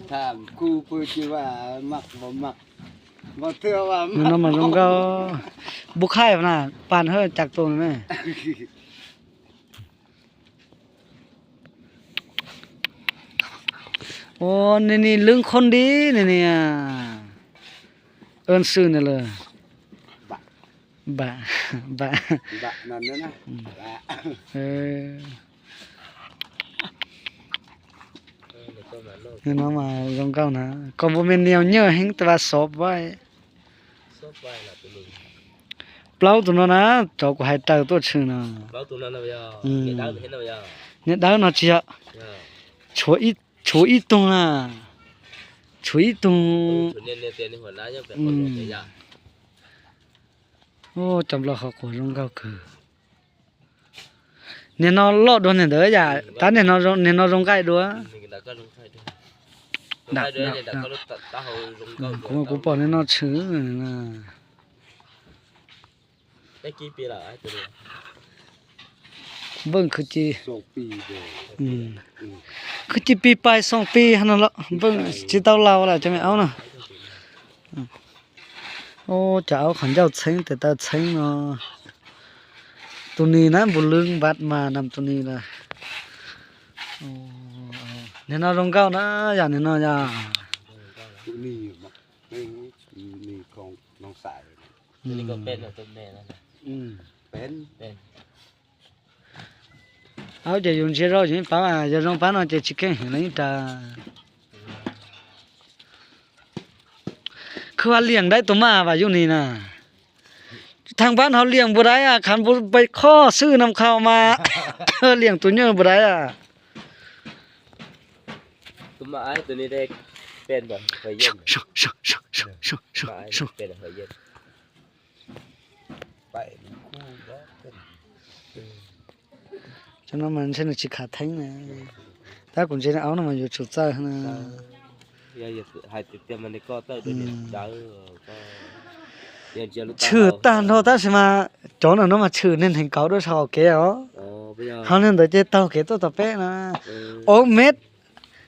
Tham kuv pw ci va, mak va mak, ua thwj va mak. No mas zoo nkauj. Npub khaij na, pas hawb cas tus ne. Ua, nws nim lwm qhov nti, nws nim, ơn sư nws lawm. Npam, npam. No mas zoo nkauj na, koj npua me niam nyuaj heev tes va xov vai. Plaub tus no na, cov kuv hais raws tuaj tshwm no. Niag dawb no tsis yog, tshuav ib tug na, tshuav ib tug. Cov nplooj qhov quas zoo nkauj kawg. Niag no loj dua niag ntawd yam, tab niag no zoo nqaij dua. Kuv, kuv pom niag no tshwm. Npawj khwv ci, khwv ci pib pais xoo pib no los npawj tsis tau laus lawm cov me aub no. Ub, cov aub qhov ncauj txheeb tes taw txheeb no. Tus nis na npus lwb npam mas nam tus nis lawm. Niag no zoo nkauj na, yam niag no yog. Aub, ces yus ntsia rau yus yeej paub, yog zoo pab no ces tsis keej heev li ib tas. Khwv vaj liam dawb tus mas vam yus nis na. Thaj npab hauv liam npus daiv, khav npus pes khob xwb nam khau mas liam tus nyuj npus daiv. Cov no mas ntshe nws tsis khav theeb na. Tab kuv ntsia aub no mas yuav tsum txawj na. Tshwm tag nrho tab sis mas cov no no mas tshwm neeg heev kauv dua saum hauv kev os. Ho neeg ntawd ces taug kev tuaj tom peb na. Ob mev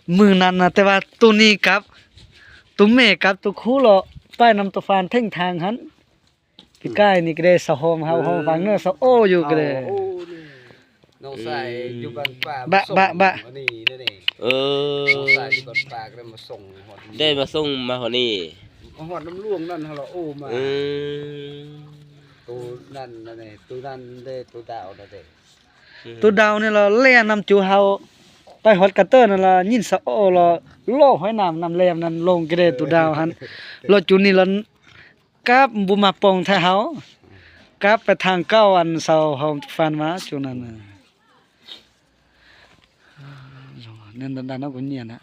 mws nas na tes vas tus nis kav, tus mej kav tus khub los paj nam tus fas theej thaas hab. Pis kaj ni kede saum hom hau hau fas na saum oj yus kede. Bam bam bam. Dej mas xooj mas hov ni. Tus daus ne los lej nam cuv hau, paj huav kav tawj no los nyij saum oj los loj huaib nam nam lej nam loos kede tus daus ha. Los cuv ni los kab npu mas poos thaij hauv, kab pais thaas kauj as saum hau fas mas cuv na. Nws ntawd no kuv nyiam na.